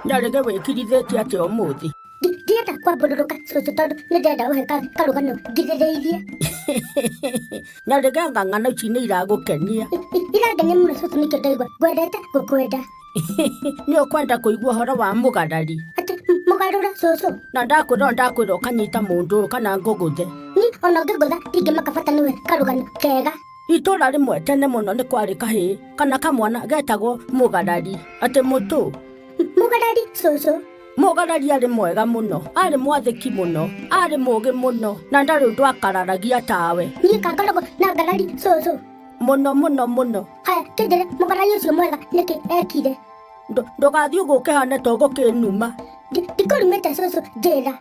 Nyarĩge wĩkirithĩtie atĩa ũmũthĩ? Ndirenda kwambũrũrũka cũcũ tondũ nĩ ndĩrenda ũhe karũgano ngirĩrĩirie. Nyarĩge anga ng'ano ici nĩ iragũkenia. Irangenia mũno cũcũ nĩkĩo ndaigua ngwendete gũkwenda. Nĩ ũkwenda kũigua ũhoro wa mũgarari? Atĩ mũgarũra cũcũ? Na ndakwĩra ndakwĩra ũkanyita mũndũ ũyũ kana ngũgũthe. Niĩ ona ũngĩngũtha ndingĩmaka bata nĩwe karũgano kega. Itũũra rĩmwe tene mũno nĩ kwarĩ kahĩĩ kana kamwana getagwo mũgarari. Atĩ mũtũ. Mũgarari cũcũ. Mũgarari arĩ mwega mũno, arĩ mwathĩki mũno, arĩ mũũgĩ mũno, na ndarĩ ũndũ akararagia tawe. Niĩ kangoragwo na ngarari cũcũ. Mũno mũno mũno. Haya, kĩnjĩre mũgarari ũcio mwega nĩkĩ ekire. Ndũgathiĩ ũguo ũkĩhane ta ũgũkĩnuma. Ndikũrumĩte cũcũ, njĩra.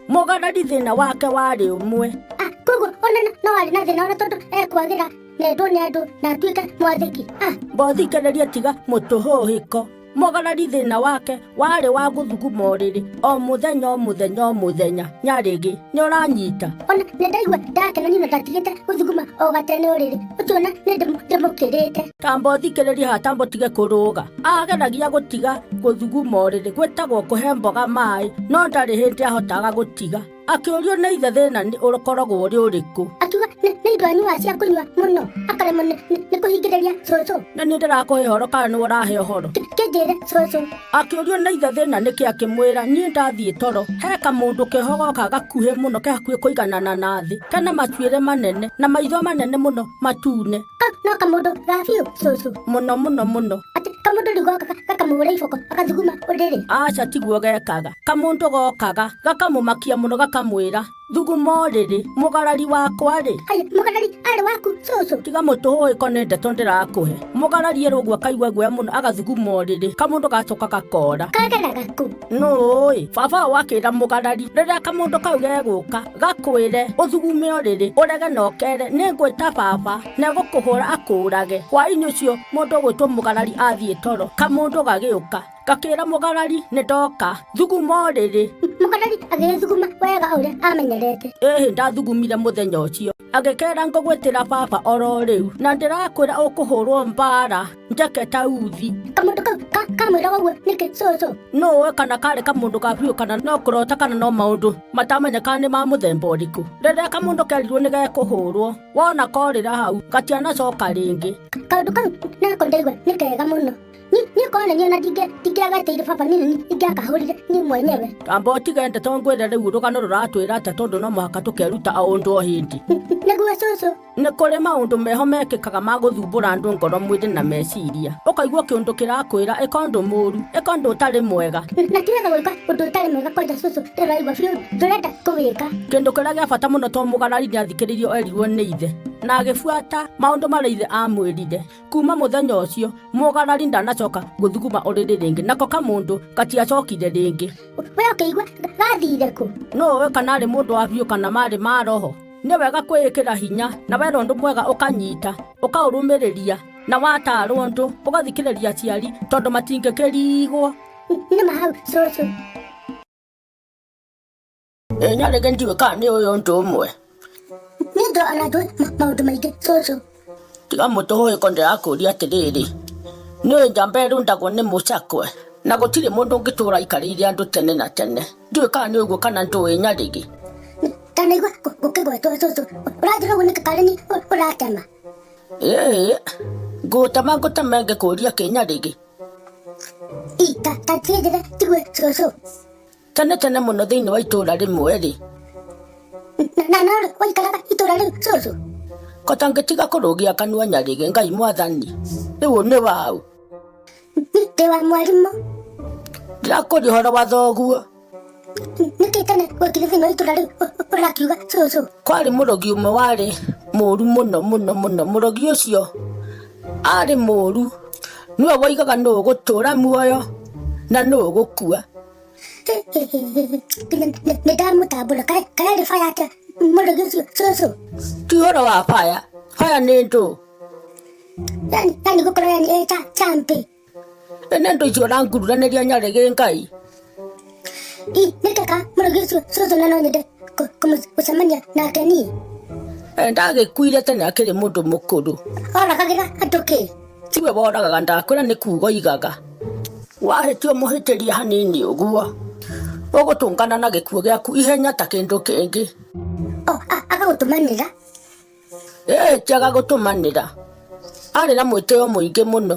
Mũgarari thĩna wake warĩ ũmwe. Ah, koguo ona no arĩ na thĩna ona tondũ ekwagĩra nendwo nĩ andũ na atuĩke mwathĩki. Ah. Mbothikĩrĩria tiga mũtũhũhĩko. Mũgarari thĩna wake warĩ wa gũthuguma ũrĩrĩ o mũthenya o mũthenya o mũthenya. Nyarĩgĩ, nĩ ũranyita? Ona nĩ ndaigua ndakena niĩ na ndatigĩte gũthuguma o gatene ũrĩrĩ. Ũcio ona nĩ ndĩmũkĩrĩte. Tamba ũthikĩrĩrie haha tamba ũtige kũrũga. Ageragia gũtiga gũthuguma ũrĩrĩ gwĩtagwo kũhe mboga maĩ no ndarĩ hĩndĩ ahotaga gũtiga. Akĩũrio nĩ ithe thĩna nĩ ũkoragwo ũrĩ ũrĩkũ. Akiuga nĩ indo anyuaga cia kũnyua mũno akaremwo nĩ kũhingĩrĩria cũcũ. Nĩ niĩ ndĩrakũhe ũhoro kana nĩwe ũrahe ũhoro? Kĩnjĩre cũcũ. Akĩũrio nĩ ithe thĩna nĩkĩ akĩmwĩra niĩ ndathiĩ toro he kamũndũ keho goka gakuhĩ mũno ke hakuhĩ kũiganana na thĩ kena matuĩre manene na maitho manene mũno matune. Kau no kamũndũ ga biũ cũcũ. Mũno mũno mũno. Atĩ kamũndũ rĩu gokaga gakamũhũra iboko agathuguma ũrĩrĩ. Aca tiguo gekaga. Kamũndũ gokaga gakamũmakia mũno gakamwĩra thuguma ũrĩrĩ mũgarari wakwa-rĩ. Haya mũgarari arĩ waku cũcũ. Tiga mũtũhũhĩko nĩ ndeto ndĩrakũhe. Mũgarari erwo ũguo akaigua guoya mũno agathuguma ũrĩrĩ. Kamũndũ gacoka gakora. Kageraga kũ? Nũĩ? Baba wao akĩra mũgarari rĩrĩa kamũndũ kau gegũka gakwĩre ũthugume ũrĩrĩ ũrege na ũkere nĩ ngwĩta baba na egũkũhũra akũũrage. Hwaĩ-inĩ ũcio mũndũ ũgwĩtwo mũgarari athiĩ toro kamũndũ gagĩũka gakĩra mũgarari nĩ ndoka thuguma ũrĩrĩ. Mũgarari agĩgĩthuguma wega ũrĩa amenyerete. Ĩhĩ ndathugumire mũthenya ũcio. Agĩkera ngũgwĩtĩra baba oro rĩu na ndĩrakwĩra ũkũhũrwo mbara njeke ta uthi. Kamũndũ kau kamwĩra ũguo nĩkĩ cũcũ? Nũĩ kana karĩ kamũndũ ga biũ kana no kũrota kana no maũndũ matamenyekaga nĩ ma mũthemba ũrĩkũ. Rĩrĩa kamũndũ kerirwo nĩ gekũhũrwo, wona korĩra hau gatianacoka rĩngĩ. Kaũndũ kau nako ndaigua nĩ kega mũno. Niĩ korwo nĩ niĩ ona ndingĩagatĩire baba niĩ nĩ niĩ ingĩakahũrire niĩ mwenyewe. Tamba ũtige ndeto ngwĩre rĩu rũgano rũratwĩra atĩa tondũ no mũhaka tũkeruta o ũndũ o hĩndĩ. Nĩguo cũcũ. Nĩ kũrĩ maũndũ meho mekĩkaga ma gũthumbũra andũ ngoro mwĩrĩ na meciria. Ũkaigua kĩũndũ kĩrakwĩra ĩka ũndũ mũru, ĩka ũndũ ũtarĩ mwega. Na ti wega gwĩka ũndũ ũtarĩ mwega kwanja cũcũ ndĩraigua biũ ndũrenda kũwĩka. Kĩndũ kĩrĩa gĩa bata mũno to mũgarari nĩathikĩrĩirio erirwo nĩ ithe na agĩbuata maũndũ marĩa ithe amwĩrire. Kuma mũthenya ũcio mũgarari ndanacoka gũthuguma ũrĩrĩ rĩngĩ nako kamũndũ gatiacokire rĩngĩ. We ũkĩigua gathire kũ? Nũĩ kana arĩ mũndũ wa biũ kana marĩ ma roho. Nĩ wega kwĩĩkĩra hinya na wera ũndũ mwega ũkanyita ũkaũrũmĩrĩria na watarwo ũndũ ũgathikĩrĩria aciari tondũ matingĩkĩrigwo. Nĩ ma hau cũcũ. Ĩ nyarĩge ndiũĩ kana nĩ ũyũ ũndũ ũmwe. Niĩ ndo ona njũĩ maũndũ maingĩ cũcũ. Tiga mũtũhũhĩko ndĩrakũria atĩrĩrĩ, nĩũĩ njamba ĩrundagwo nĩ mũcakwe na gũtirĩ mũndũ ũngĩtũra aikarĩire andũ tene na tene. Ndiũĩ kana nĩ ũguo kana ndũĩ nyarĩgĩ. Ndanaigua gũkĩgwetwo cũcũ. Ũranjĩra ũguo nĩkĩ karĩ niĩ ũratema? Ĩĩ, ngũtema ngũteme ngĩkũria kĩ nyarĩgĩ. Ĩ ta njĩre njigue cũcũ. Tene tene mũno thĩinĩ wa itũũra rĩmwe-rĩ. Na no waikaraga itũũra rĩu cũcũ? Kotangĩtiga kũrũgia kanua nyarĩgĩ Ngai mwathani. Rĩu nĩ waũ? Ndĩ wa mwarimũ. Ndĩrakũria ũhoro wa thoguo. Nĩkĩ tene gwekire thĩinĩ wa itũũra rĩu ũrakiuga cũcũ? Kwarĩ mũrogi ũmwe warĩ mũru mũno mũno mũno. Mũrogi ũcio arĩ mũru. Nĩwe woigaga nũ ũgũtũra muoyo na nũ ũgũkua. Nĩ ndamũtambũra kaĩ arĩ baya atĩa mũrogi ũcio cũcũ? Ti ũhoro wa baya. Baya nĩ ndũ. Yani yani gũkorwo yani ĩ champi. Ene ndũ icio ũrangururanĩria nyarĩgĩ Ngai. Ĩ nĩkĩ ka mũrogi ũcio cũcũ na no nyende gũcemania nake niĩ? Ndagĩkuire tene akĩrĩ mũndũ mũkũrũ. Oragagĩra andũ kĩ? Tiwe woragaga ndakwĩra nĩ kuga oigaga. Wahĩtia ũmũhĩtĩrie hanini ũguo ũgũtũngana na gĩkuũ gĩaku ihenya ta kĩndũ kĩngĩ. O agagũtũmanĩra. Ĩĩ ti agagũtũmanĩra, arĩ na mwĩtĩo mũingĩ mũno.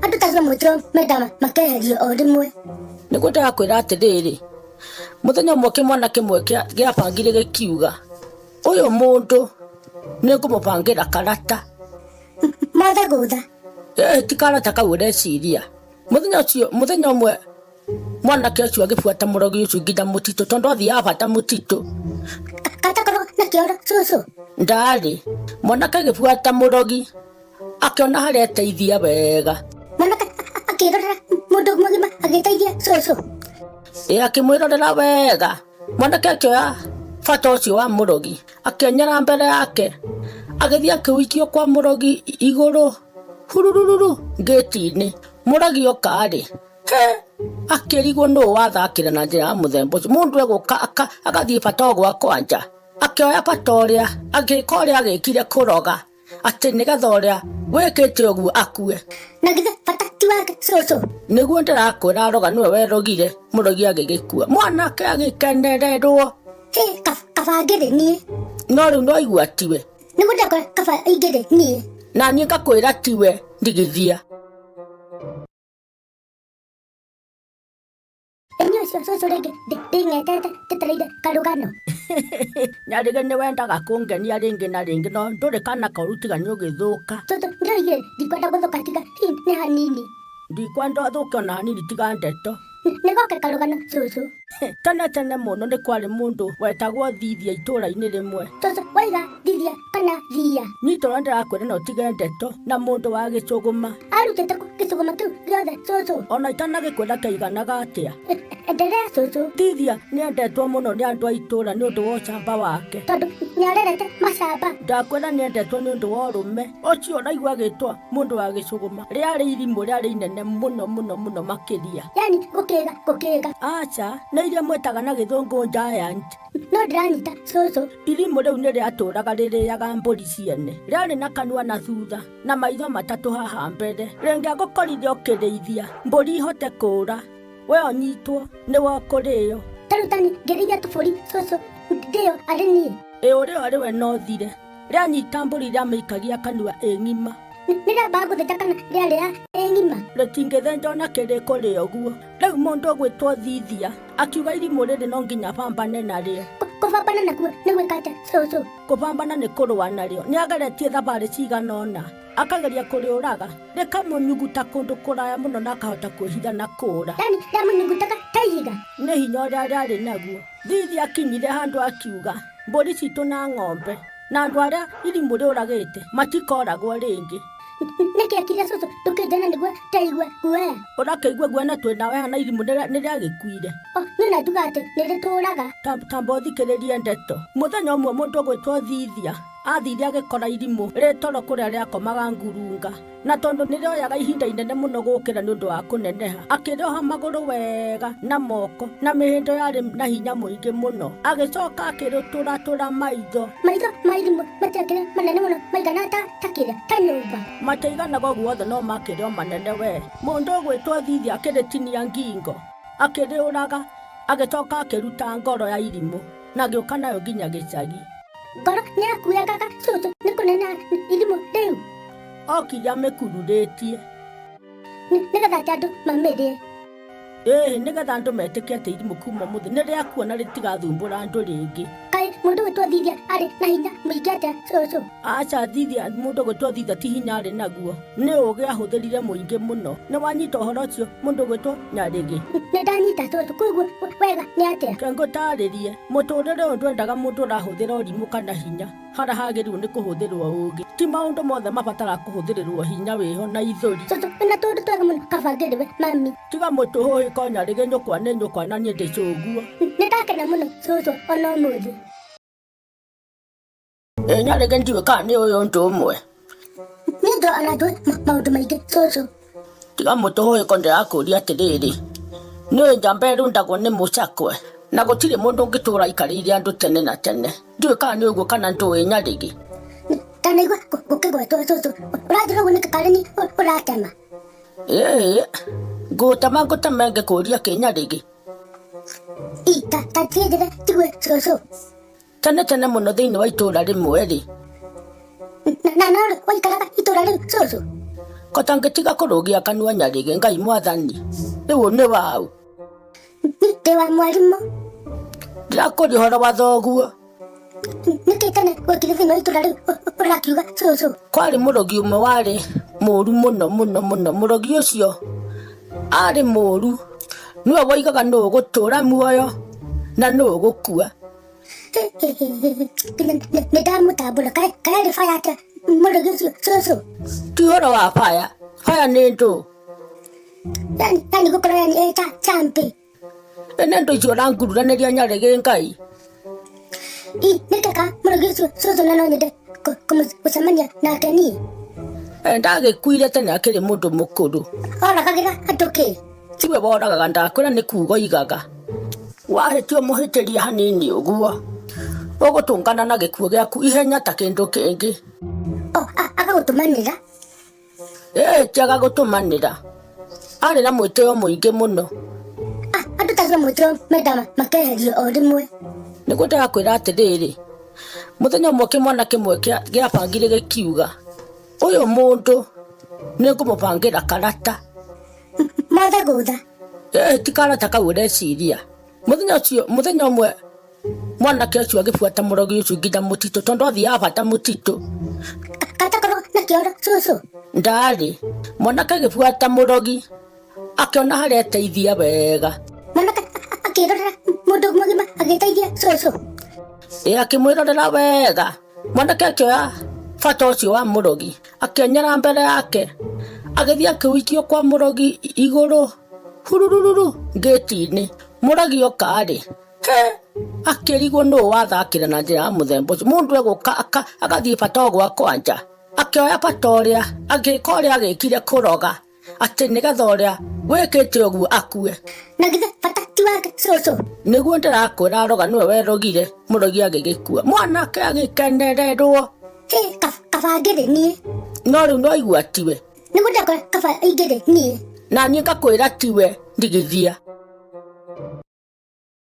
Andũ ta acio mwĩtĩo mendaga makeherio o rĩmwe. Nĩguo ndĩrakwĩra atĩrĩrĩ, mũthenya ũmwe kĩmwana kĩmwe gĩabangire gĩkiuga, ũyũ mũndũ nĩngũmũbangĩra karata. Mothe gũtha. Ĩĩ ti karata kau ũreciria. Mũthenya ũcio, mũthenya ũmwe mwanake ũcio agĩbuata mũrogi ũcio nginya mũtitũ tondũ athiaga bata mũtitũ. Katakorwo na kĩoro cũcũ. Ndarĩ. Mwanake agĩbuata mũrogi akĩona harĩa eteithia wega. Mwanake akĩrorera mũndũ mũgima agĩteithia cũcũ. Ĩ akĩmwĩrorera wega. Mwanake akĩoya bata ũcio wa mũrogi akĩenyera mbere yake agĩthiĩ akĩũikia kwa mũrogi igũrũ hurururu ngĩti-inĩ. Mũrogi oka-rĩ, he akĩrigwo nũ wathakĩra na njĩra ya mũthemba ũcio. Mũndũ egũka agathiĩ bata o gwakwa nja. Akĩoya bata ũrĩa, agĩka ũrĩa agĩkire kũroga atĩ nĩgetha ũrĩa wĩkĩte ũguo akue. Na githĩ bata ti wake cũcũ? Nĩguo ndĩrakwĩra aroga nĩwe werogire, mũrogi agĩgĩkua. Mwanake agĩkenererwo. Hĩ, kaba ngĩrĩ niĩ. No rĩu no igua tiwe. Nĩguo ndĩrakwĩra kaba ingĩrĩ niĩ. Na niĩ ngakwĩra tiwe ndigithia. Ĩni ũcio cũcũ rĩngĩ ndĩng'etete njetereire karũgano. Nyarĩge nĩ wendaga kũngenia rĩngĩ na rĩngĩ no ndũrĩ kana koru tiga nĩ ũgĩthũka. Cũcũ ndĩroigire ndikwenda gũthũka tiga hihi nĩ hanini. Ndikwenda ũthũke ona hanini tiga ndeto. Nĩ goke karũgano cũcũ. Tene tene mũno nĩ kwarĩ mũndũ wetagwo Thithia itũũra-inĩ rĩmwe. Cũcũ waiga Thithia kana Thia? Nyita ũrĩa ndĩrakwĩra na ũtige ndeto na mũndũ wa gĩcũgũma. Arutĩte kũ gĩcũgũma kĩu gĩothe cũcũ? Ona itanagĩkwĩra kĩaiganaga atĩa. Endelea cũcũ. Thithia nĩendetwo mũno nĩ andũ a itũũra nĩ ũndũ wa ũcamba wake. Tondũ nĩarerete macamba. Ndakwĩra nĩendetwo nĩ ũndũ wa ũrũme. Ũcio ũraigua agĩtwo mũndũ wa gĩcũgũma rĩarĩ irimũ rĩarĩ inene mũno mũno mũno makĩria. Yani gũkĩga gũkĩga. Aca, nĩ iria mwĩtaga na gĩthũngũ giant. No ndĩranyita cũcũ. Irimũ rĩu nĩ rĩatũraga rĩrĩaga mbũri ciene. Rĩarĩ na kanua na thutha na maitho matatũ haha mbere. Rĩngĩagũkorire ũkĩrĩithia mbũri ihote kũũra, we ũnyitwo nĩwe ũkũrĩo. Tarutani ngĩrĩithia tũbũri cũcũ ndĩyo arĩ niĩ. Ĩ ũrĩo arĩ we no thire. Rĩanyita mbũri rĩamĩikagia kanua ĩ ng'ima. Nĩ rĩambaga gũthĩnja kana rĩarĩa ĩ ng'ima? Rĩtingĩthĩnja ona kĩrĩ kũrĩa ũguo. Rĩu mũndũ ũgwĩtwo Thithia akiuga irimũ rĩrĩ no nginya bambane narĩo. Kũbambana nakuo nĩ gwĩka atĩa cũcũ? Kũbambana nĩ kũrũa narĩo. Nĩ ageretie thabarĩ cigana ũna akageria kũrĩũraga rĩkamũnyuguta kũndũ kũraya mũno na akahota kwĩhitha na kũũra. Yani rĩamũnyugutaga ta ihiga? Nĩ hinya ũrĩa rĩarĩ naguo. Thithia akinyire handũ akiuga mbũri citũ na ng'ombe na andũ arĩa irimũ rĩũragĩte matikoragwo rĩngĩ. Nĩkĩ akire cũcũ ndũkĩnjana nĩguo ndaigua guoya? Ũrakĩigua guoya na twĩ nawe haha na irimũ nĩ rĩagĩkuire. O, niĩ na njuga atĩ nĩ rĩtũraga. Tamba ũthikĩrĩrie ndeto. Mũthenya ũmwe mũndũ ũgwĩtwo Thithia athire agĩkora irimũ rĩtoro kũrĩa rĩakomaga ngurunga. Na tondũ nĩ rĩoyaga ihinda inene mũno gũkĩra nĩ ũndũ wa kũneneha, akĩrĩoha magũrũ wega na moko na mĩhĩndo yarĩ na hinya mũingĩ mũno. Agĩcoka akĩrĩtũratũra maitho. Maitho ma irimũ matiakĩrĩ manene mũno maigana ta kĩrĩa ta nyũmba. Matiaiganaga ũguo othe no makĩrĩ o manene we. Mũndũ ũgwĩtwo Thithia akĩrĩtinia ngingo, akĩrĩũraga, agĩcoka akĩruta ngoro ya irimũ na agĩũka nayo nginya gĩcagi. Ngoro nĩ yakuangaga cũcũ nĩ kũneneha irimũ rĩu. Okire amĩkururĩtie. Nĩgetha atĩ andũ mamĩrĩe. Ĩĩ, nĩgetha andũ metĩkie atĩ irimũ kuma ũmũthĩ nĩ rĩakua na rĩtigathumbũra andũ rĩngĩ. Kaĩ mũndũ gwĩtwo Thithia arĩ na hinya mũingĩ atĩa cũcũ? Aca Thithia, mũndũ gwĩtwo Thithia ti hinya arĩ naguo. Nĩ ũũgĩ ahũthĩrire mũingĩ mũno. Nĩ wanyita ũhoro ũcio mũndũ gwĩtwo Nyarĩgĩ? Nĩ ndanyita cũcũ, koguo wega nĩ atĩa? Reke ngũtarĩrie. Mũtũrĩre ũyũ ndwendaga mũndũ ũrahũthĩra ũrimũ kana hinya. Harĩa hagĩrĩirwo nĩ kũhũthĩrwo ũũgĩ. Ti maũndũ mothe mabataraga kũhũthĩrĩrwo hinya wĩho na ithũri. Cũcũ wĩna tũũndũ twega mũno kaba ngĩrĩwe mami. Tiga mũtũhũhĩko Nyarĩgĩ nyũkwa nĩ nyũkwa na niĩ ndĩ cũguo. Nĩ ndakena mũno cũcũ ona ũmũthĩ. Ĩ Nyarĩgĩ ndiũĩ kana nĩ ũĩ ũndũ ũmwe. Niĩ njũĩ ona njũĩ maũndũ maingĩ cũcũ. Tiga mũtũhũhĩko ndĩrakũria atĩrĩrĩ. Nĩ ũĩ njamba ĩrundagwo nĩ mũcakwe na gũtirĩ mũndũ ũngĩtũra aikarĩire andũ tene na tene. Ndiũĩ kana nĩ ũguo kana ndũĩ Nyarĩgĩ. Ndanaigua gũkĩgwetwo cũcũ. Ũranjĩra ũguo nĩkĩ karĩ niĩ ũratema? Ĩĩ, Ngũgũtema ngũteme ngĩkũria kĩnyarĩgĩ. I ta ta tienjere tigue cũcũ. Tene tene mũno thĩinĩ wa itũũra rĩmwe rĩ, Na na no waikaraga itũũra rĩu cũcũ. kotangĩtiga kũrũgia kanua nyarĩgĩ Ngai mwathani. Rĩu nĩ waũ? Ndĩ wa mwarimũ. Ndĩrakũria ũhoro wa thoguo. Nĩkĩ tene gwekire thĩinĩ wa itũũra rĩu ũrakiuga cũcũ? Kwarĩ mũrogi ũmwe warĩ mũru mũno mũno mũno. Mũrogi ũcio arĩ mũru, nĩwe woigaga nũ ũgũtũra muoyo na nũ ũgũkua. Nĩ ndamũtambũra kararĩ baya atĩa mũrogi ũcio cũcũ? Ti ũhoro wa baya, baya nĩ ndũ. Yani yani gũkorwo yani ĩ ta champi. Ĩ nĩ ndũ icio ũrangururanĩria nyarĩgĩ Ngai. I nĩkĩka mũrogi ũcio cũcũ na no nyende gũcemania nake niĩ. Ndagĩkuire tene akĩrĩ mũndũ mũkũrũ. Oragagĩra andũ kĩ? Tiwe woragaga ndakwĩra nĩ kuga oigaga. Wahĩtia ũmũhĩtĩrie hanini ũguo, ũgũtũngana na gĩkuũ gĩaku ihenya ta kĩndũ kĩngĩ. O agagũtũmanĩra. Ĩĩ ti agagũtũmanĩra. Arĩ na mwĩtĩo mũingĩ mũno. Andũ ta acio mwĩtĩo mendaga makeherio o rĩmwe. Nĩguo ndĩrakwĩra atĩrĩrĩ, mũthenya ũmwe kĩmwana kĩmwe gĩabangire gĩkiuga, ũyũ mũndũ nĩ ngũmũbangĩra karata. Mothe gũtha. Ĩĩ ti karata kau ũreciria. Mũthenya ũcio, mũthenya ũmwe mwanake ũcio agĩbuata mũrogi ũcio nginya mũtitũ tondũ athiaga bata mũtitũ. Katakorwo na kĩoro cũcũ. Ndarĩ. Mwanake agĩbuata mũrogi akĩona harĩa eteithia wega. Mwanake akĩrorera mũndũ mũgima agĩteithia cũcũ. Ĩ akĩmwĩrorera wega. Mwanake akĩoya bata ũcio wa mũrogi akĩonyera mbere yake agĩthiĩ akĩũikio kwa mũrogi igũrũ hurururu ngĩti-inĩ. Mũrogi oka-rĩ, he akĩrigwo nũ wathakĩra na njĩra ya mũthemba ũcio. Mũndũ egũka agathiĩ bata o gwakwa nja. Akĩoya bata ũrĩa, agĩka ũrĩa agĩkire kũroga atĩ nĩgetha ũrĩa wĩkĩte ũguo akue. Na githĩ bata ti wake cũcũ? Nĩguo ndĩrakwĩra aroga nĩwe werogire, mũrogi agĩgĩkua. Mwanake agĩkenererwo. Hĩ, kaba ngĩrĩ niĩ. No rĩu no igua tiwe. Nĩguo ndĩrakwĩra kaba ingĩrĩ niĩ. Na niĩ ngakwĩra tiwe ndigithia.